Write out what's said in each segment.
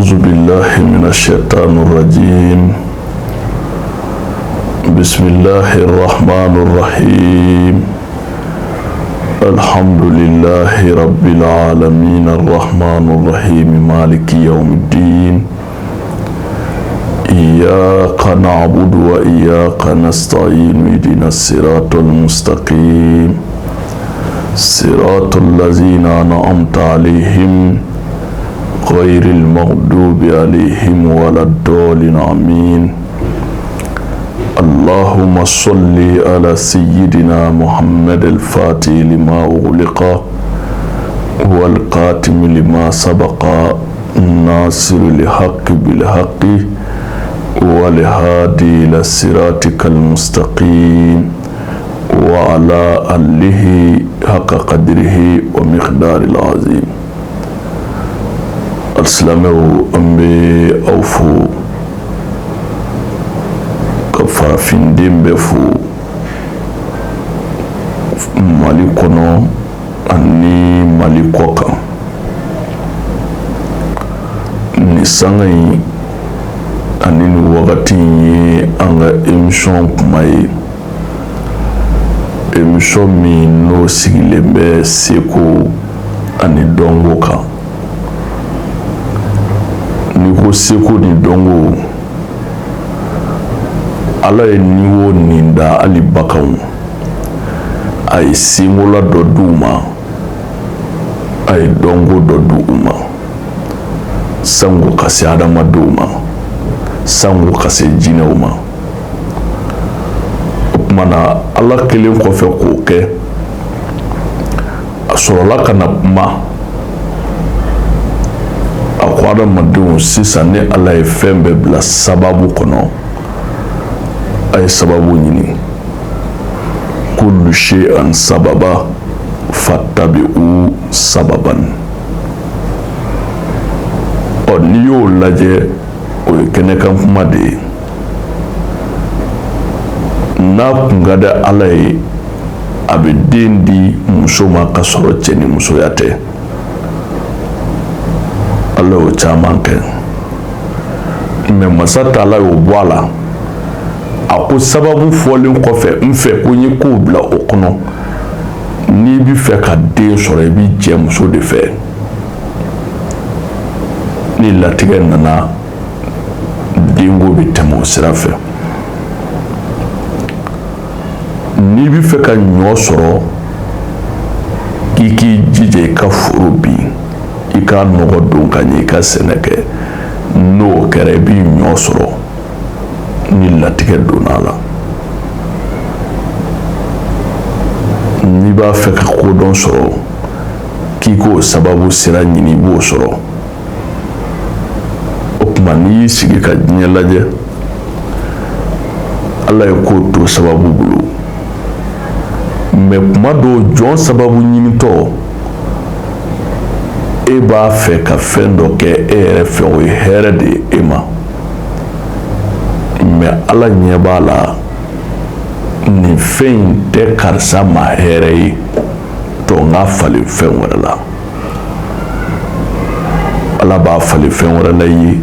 أعوذ بالله من الشيطان الرجيم بسم الله الرحمن الرحيم الحمد لله رب العالمين الرحمن الرحيم مالك يوم الدين إياك نعبد وإياك نستعين اهدنا الصراط المستقيم صراط الذين أنعمت عليهم غير المغضوب عليهم ولا الضالين آمين اللهم صل على سيدنا محمد الفاتح لما أغلق والقاتم لما سبق الناصر لحق بالحق والهادي إلى صراطك المستقيم وعلى آله حق قدره ومقدار العظيم Alisilamɛw, an bɛ aw fo ka farafinden bɛɛ fo Mali kɔnɔ ani Mali kɔ kan. Nin sanga in ani nin wagati in ye an ka émission kuma ye, émission min n'o sigilen bɛ seko ani dɔnko kan. N'i ko seko ni dɔnko, Ala ye ni o nin da, hali baganw, a ye senkola dɔ di u ma, a ye dɔnko dɔ di u ma, sango ka se adamadenw ma, sango ka se jinɛw ma. O tuma na, Ala kelen kɔfɛ k'o kɛ, a sɔrɔla ka na kuma. A ko adamadenw, sisan ni Ala ye fɛn bɛɛ bila sababu kɔnɔ, a ye sababu ɲini. Kullu shay'an sababa fattabi'u sababan. Ɔ, n'i y'o lajɛ, o ye kɛnɛkan kuma de ye. N'a kun ka di Ala ye, a bɛ den di muso ma ka sɔrɔ cɛ ni musoya tɛ. Ala y'o caman kɛ, mɛ masa taala y'o bɔ a la. A ko sababu fɔlen kɔfɛ n fɛ, ko n ye kow bila o kɔnɔ. N'i bɛ fɛ ka den sɔrɔ, i bɛ jɛ muso de fɛ. Ni latigɛ nana, denko bɛ tɛmɛ o sira fɛ. N'i bɛ fɛ ka ɲɔ sɔrɔ, k'i k'i jija i ka foro bin, i k'a nɔgɔ don ka ɲɛ, i ka sɛnɛ kɛ. N'o kɛra, i bɛ ɲɔ sɔrɔ ni latigɛ donna a la. N'i b'a fɛ ka kodɔn sɔrɔ, k'i k'o sababu sira ɲini, i b'o sɔrɔ. O tuma, n'i y'i sigi ka diɲɛ lajɛ, Ala ye ko to sababu bolo. Mɛ kuma dɔw, jɔn sababu ɲinitɔ, e b'a fɛ ka fɛn dɔ kɛ e yɛrɛ fɛ, o ye hɛrɛ de ye e ma. Mɛ Ala ɲɛ b'a la, nin fɛn in tɛ karisa ma hɛrɛ ye, tɔ n k'a falen fɛn wɛrɛ la. Ala b'a falen fɛn wɛrɛ la i ye.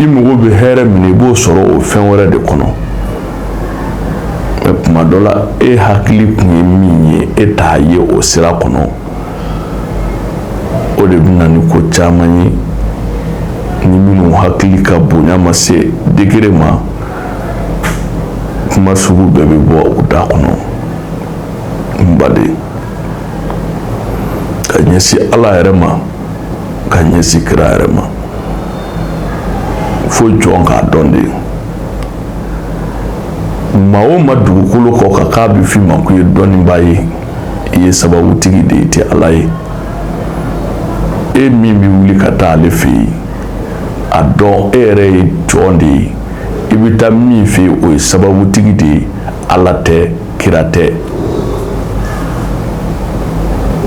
I mago bɛ hɛrɛ min, i b'o sɔrɔ o fɛn wɛrɛ de kɔnɔ. Mɛ kuma dɔ la, e hakili kun ye min ye, e t'a ye o sira kɔnɔ. O de bɛ na ni ko caman ye. Ni minnu hakili ka bonya ma se degré ma, kuma sugu bɛɛ bɛ bɔ u da kɔnɔ. N baden, ka ɲɛsin Ala yɛrɛ ma, ka ɲɛsin kira yɛrɛ ma, fo jɔn k'a dɔn de. Maa o ma dugukolo kɔ kan k'a bɛ f'i ma ko i ye dɔnnibaa ye, i ye sababutigi de ye, i tɛ Ala ye. E min bɛ wuli ka taa ale fɛ yen, a dɔn e yɛrɛ ye jɔn de ye. I bɛ taa min fɛ yen, o ye sababutigi de ye, Ala tɛ, kira tɛ.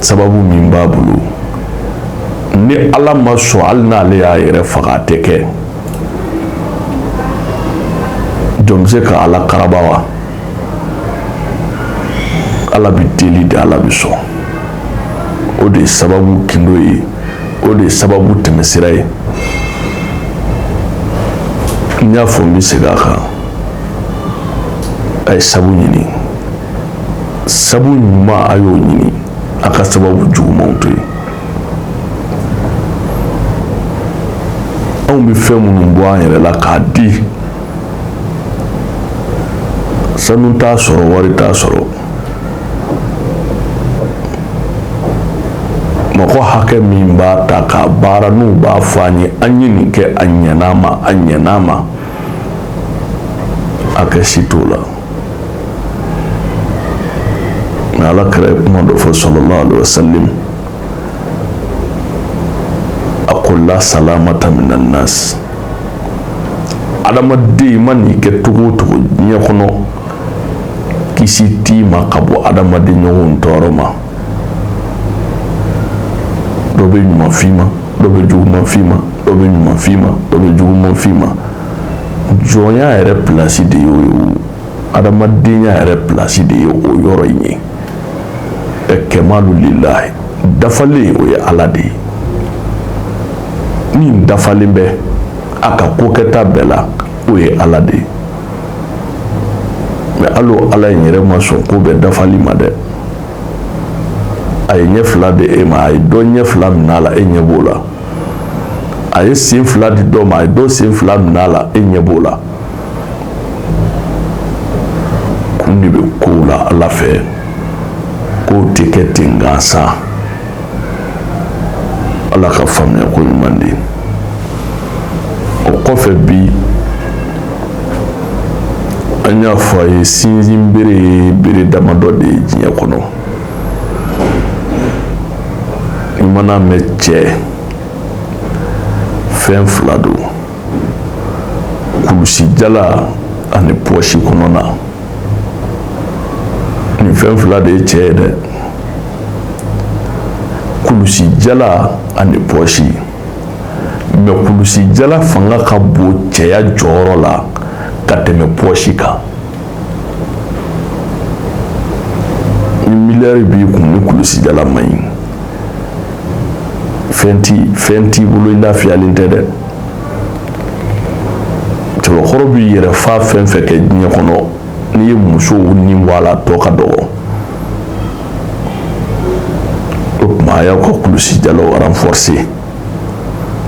Sababu min b'a bolo, ni Ala ma sɔn, hali n'ale y'a yɛrɛ faga, a tɛ kɛ. Jɔn bɛ se ka Ala karaba wa? Ala bɛ deli de, Ala bɛ sɔn. O de ye sababu gindo ye. O de ye sababu tɛmɛsira ye. N y'a fɔ, n bɛ segin a kan, a ye sabu ɲini, sabu ɲuman, a y'o ɲini, a ka sababu jugumanw to yen. Anw bɛ fɛn minnu bɔ an yɛrɛ la k'a di, sanu t'a sɔrɔ, wari t'a sɔrɔ. Mɔgɔ hakɛ min b'a ta k'a baara, n'u b'a fɔ an ye, an ye nin kɛ, a ɲɛna ma, a ɲɛna ma, hakɛ si t'o la. Mɛ Ala kira ye kuma dɔ fɔ, sallallahu alaihi wasallam, a ko la salamata minan nas. Adamaden ma n'i kɛ cogo o cogo diɲɛ kɔnɔ, kisi t'i ma ka bɔ adamaden ɲɔgɔn tɔɔrɔ ma. Dɔ bɛ ɲuman f'i ma, dɔ bɛ juguman f'i ma, dɔ bɛ ɲuman f'i ma, dɔ bɛ juguman f'i ma. Jɔnya yɛrɛ pilasi de y'o ye o, adamadenya yɛrɛ pilasi de ye o yɔrɔ in ye. Ɛ kɛmalu lillahi, dafalen, o ye Ala de ye. Min dafalen bɛ a ka kokɛta bɛɛ la, o ye Ala de ye. Mɛ hali o Ala in yɛrɛ ma sɔn ko bɛɛ dafali ma dɛ. A ye ɲɛ fila di e ma, a ye dɔ ɲɛ fila minɛ a la, e ɲɛ b'o la. A ye sen fila di dɔ ma, a ye dɔ sen fila minɛ a la, e ɲɛ b'o la. Kun de bɛ kow la Ala fɛ, kow tɛ kɛ ten gansan. Ala ka faamuya ko ɲuman di. O kɔfɛ, bi an y'a fɔ a ye, sinsin bere ye bere damadɔ de ye diɲɛ kɔnɔ. I mana mɛn cɛ, fɛn fila don: kulusijala ani pɔsi kɔnɔna. Nin fɛn fila de ye cɛ ye dɛ, kulusijala ani pɔsi. Mɛ kulusijala fanga ka bon cɛya jɔyɔrɔ la ka tɛmɛ pɔsi kan. Ni miliyari b'i kun, ni kulusijala man ɲi, fɛn t'i bolo, i lafiyalen tɛ dɛ. Cɛbakɔrɔ b'i yɛrɛ fa fɛn fɛn kɛ diɲɛ kɔnɔ, n'i ye musow ni bɔ a la, tɔ ka dɔgɔ. O tuma, a y'aw ka kulusijalaw renforcer.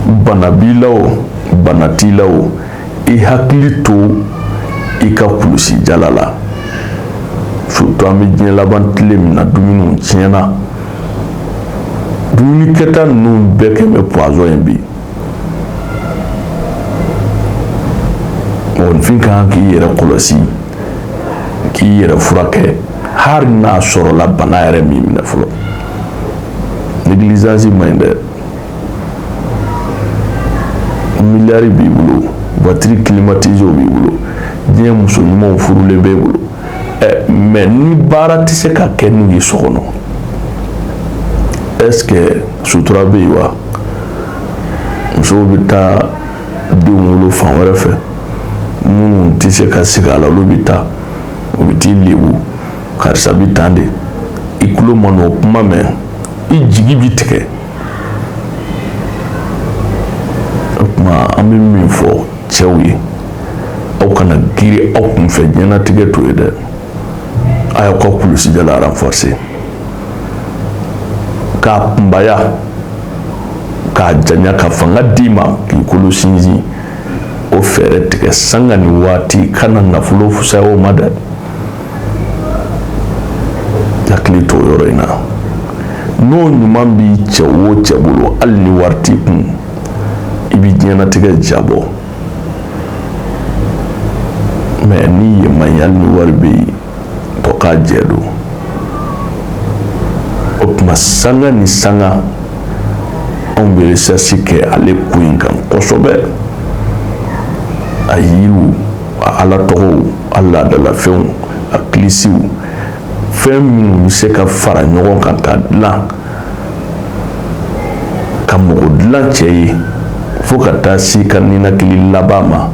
Bana b'i la o, bana t'i la o, i hakili to i ka kulusijala la. Surtout an bɛ diɲɛ laban tile min na, dumuniw tiɲɛna, dumuni kɛta ninnu bɛɛ kɛ bɛ poison ye bi. Mɔgɔninfin ka kan k'i yɛrɛ kɔlɔsi, k'i yɛrɛ furakɛ, hali n'a sɔrɔla bana yɛrɛ min minɛ fɔlɔ. Négligence man ɲi dɛ. Miliyari b'i bolo, voiture climatisée b'i bolo, diɲɛ muso ɲumanw furulen b'e bolo, ɛ mɛ ni baara tɛ se ka kɛ n'u ye so kɔnɔ, est ce que sutura bɛ yen wa? Musow bɛ taa denw wolo fan wɛrɛ fɛ, minnu tɛ se ka sigi a la, olu bɛ taa, u bɛ t'i lebu, karisa bɛ tan de. I tulo man'o kuma mɛn, i jigi bi tigɛ. O tuma, an bɛ min fɔ cɛw ye, aw kana girin aw kunfɛ diɲɛnatigɛ to ye dɛ. A y'aw ka kulusijala renforcer k'a kunbaya, k'a janya, ka fanga d'i ma, k'i kolo sinsin. O fɛɛrɛ tigɛ sanga ni waati, kana nafolo fusaya o ma dɛ. Hakili t'o yɔrɔ in na. N'o ɲuman b'i cɛ o cɛ bolo, hali ni wari t'i kun, i bɛ diɲɛnatigɛ jabɔ. Mɛ ni yen man ɲi, hali ni wari bɛ yen, tɔ k'a jɛ don. O tuma, sanga ni sanga, anw bɛ recherche kɛ ale ko in kan kosɛbɛ, a yiriw, a Ala tɔgɔw, a laadalafɛnw, a kilisiw, fɛn minnu bɛ se ka fara ɲɔgɔn kan ka dilan, ka mɔgɔ dilan cɛ ye fo ka taa se ka ninakili laban ma.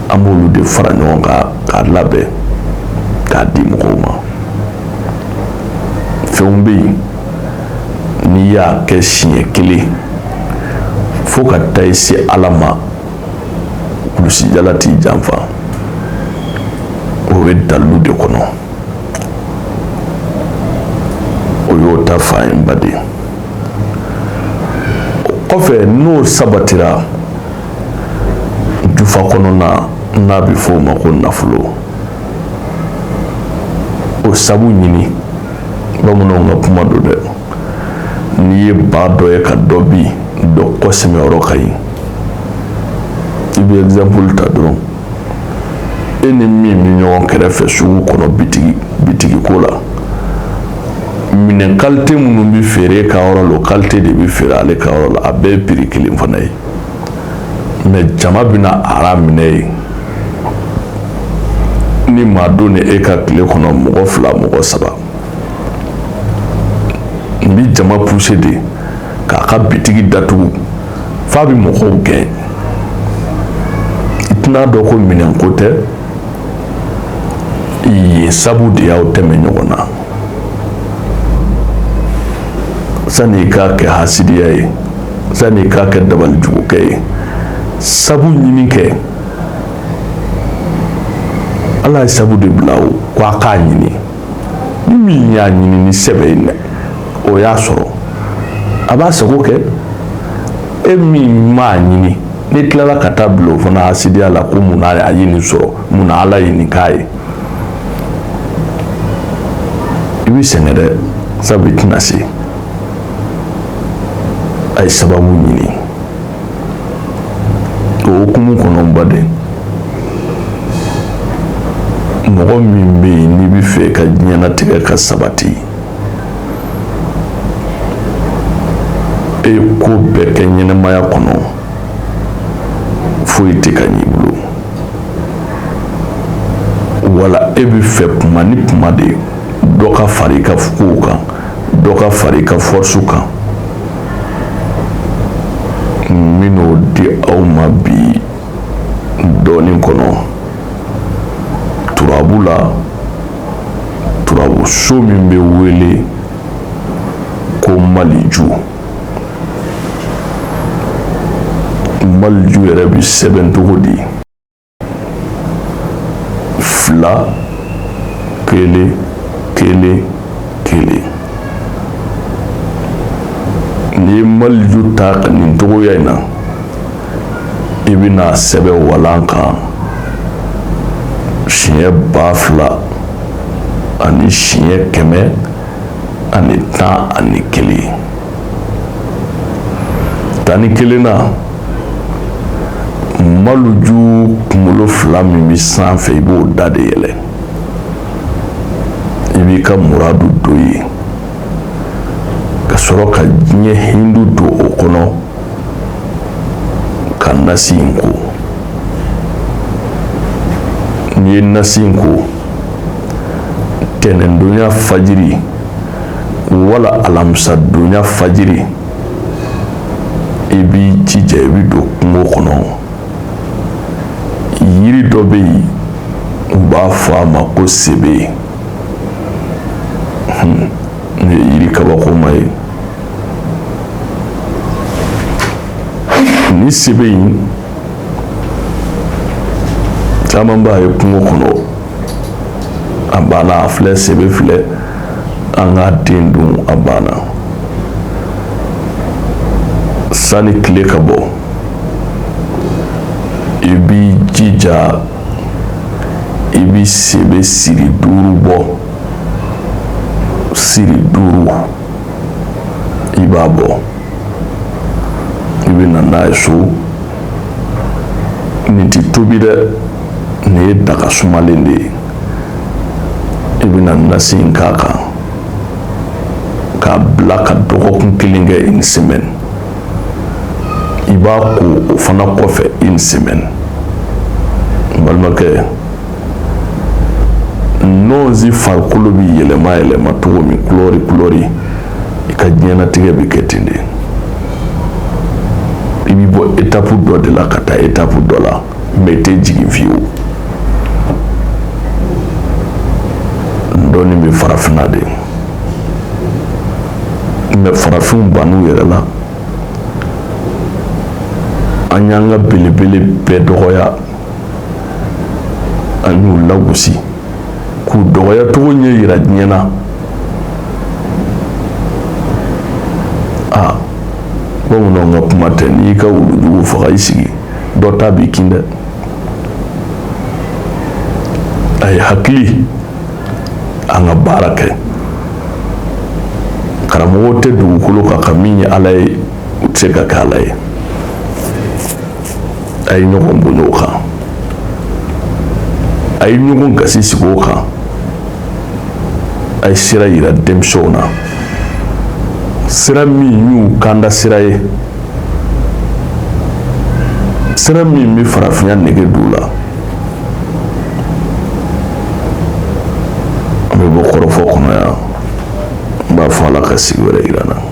An b'olu de fara ɲɔgɔn kan k'a labɛn k'a di mɔgɔw ma. Fɛnw bɛ yen, n'i y'a kɛ siɲɛ kelen Fo ka taa i se Ala ma, kulusijala t'i janfa. O bɛ dalilu de kɔnɔ. O y'o ta fan ye, n baden. O kɔfɛ, n'o sabatira, jufa kɔnɔna n'a bɛ fɔ o ma ko nafolo, o sabu ɲini. Bamananw ka kuma don dɛ. N'i ye ba dɔ ye ka dɔ bin, dɔ kɔ sɛmɛyɔrɔ ka ɲi. I bɛ exemple ta dɔrɔn, e ni min bɛ ɲɔgɔn kɛrɛfɛ sugu kɔnɔ, bitigi ko la, minɛn qualité minnu bɛ feere ka yɔrɔ la, o qualité de bɛ feere ale ka yɔrɔ la. A bɛɛ ye prix kelen fana ye, mais jama bɛna ara minɛ yen. Ni maa don ni e ka tile kɔnɔ, mɔgɔ fila, mɔgɔ saba, n bɛ jama pousser de k'a ka bitigi datugu f'a bɛ mɔgɔw gɛn. I tɛna dɔn ko minɛnko tɛ yen, sabu de y'aw tɛmɛ ɲɔgɔn na. Sani i k'a kɛ hasidiya ye, sani i k'a kɛ dabalijugukɛ ye, sabu ɲini kɛ. Ala ye sabu de bila o ko a k'a ɲini. Ni min y'a ɲini ni sɛbɛ ye, o y'a sɔrɔ, a b'a sago kɛ. E min m'a ɲini, n'i tilala ka taa bila o fana hasidiya la ko mun na a ye nin sɔrɔ, mun na Ala ye nin k'a ye, i bɛ sɛgɛn dɛ, sabu i tɛna se. A ye sababu ɲini. O hukumu kɔnɔ, n baden, mɔgɔ min bɛ yen n'i bɛ fɛ ka diɲɛlatigɛ ka sabati, e ye ko bɛɛ kɛ ɲɛnamaya kɔnɔ, foyi tɛ ka ɲɛ i bolo, wala e bɛ fɛ kuma ni kuma de dɔ ka fara i ka kow kan, dɔ ka fara i ka force kan, n bɛn'o di aw ma bi dɔɔnin kɔnɔ. Turabu la, turabu so min bɛ wele ko maliju, maliju yɛrɛ bɛ sɛbɛn cogo di? 2 1 1 1. N'i ye maliju ta nin cogoya in na, i bɛna sɛbɛn walan kan siɲɛ 2000 ani siɲɛ 111. 11 na, maluju kunkolo fila min bɛ sanfɛ, i b'o da de yɛlɛ, i b'i ka muradu don yen, ka sɔrɔ ka diɲɛ hindu don o kɔnɔ, ka nasi in ko. N'i ye nasi in ko, tɛnɛndonya fajiri wala alamisadonya fajiri, i b'i jija, i bɛ don kungo kɔnɔ. Yiri dɔ bɛ yen, u b'a fɔ a ma ko sebe. Nin ye yiri kabakoma ye. Ni sebe in, caman b'a ye kungo kɔnɔ, a banna, a filɛ, sebe filɛ, an k'a den dun, a banna. Sani tile ka bɔ, i b'i jija, i bɛ sebe siri 5 bɔ. Siri 5, i b'a bɔ, i bɛ na n'a ye so. Nin tɛ tobi dɛ, nin ye daga sumalen de ye. I bɛna nasi in k'a kan k'a bila ka dɔgɔkun kelen kɛ, une semaine. I b'a ko o fana kɔfɛ une semaine. N balimakɛ, nɔnsi farikolo bɛ yɛlɛma yɛlɛma cogo min, kulɔri kulɔri, i ka diɲɛnatigɛ bɛ kɛ ten de. I bɛ bɔ étape dɔ de la ka taa étape dɔ la, mais i tɛ jigin fiyewu. Dɔnni bɛ farafinna de, mais farafinw bann'u yɛrɛ la. An y'an ka belebele bɛɛ dɔgɔya, an y'u lagosi k'u dɔgɔya cogo ɲɛ yira diɲɛ na. Aa, bamananw ka kuma tɛ, n'i ka wulujugu faga i sigi, dɔ ta b'i kin dɛ. A ye hakili, an ka baara kɛ. Karamɔgɔw tɛ dugukolo kan ka min ye Ala ye, u tɛ se ka kɛ Ala ye. A ye ɲɔgɔn bonya o kan, a ye ɲɔgɔn gasi sigi o kan, a ye sira yira denmisɛnw na, sira min y'u kanda sira ye, sira min bɛ farafinya nege don u la. An bɛ bɔ kɔrɔfɔ kɔnɔ yan, n b'a fɔ Ala ka sigi wɛrɛ yira n na.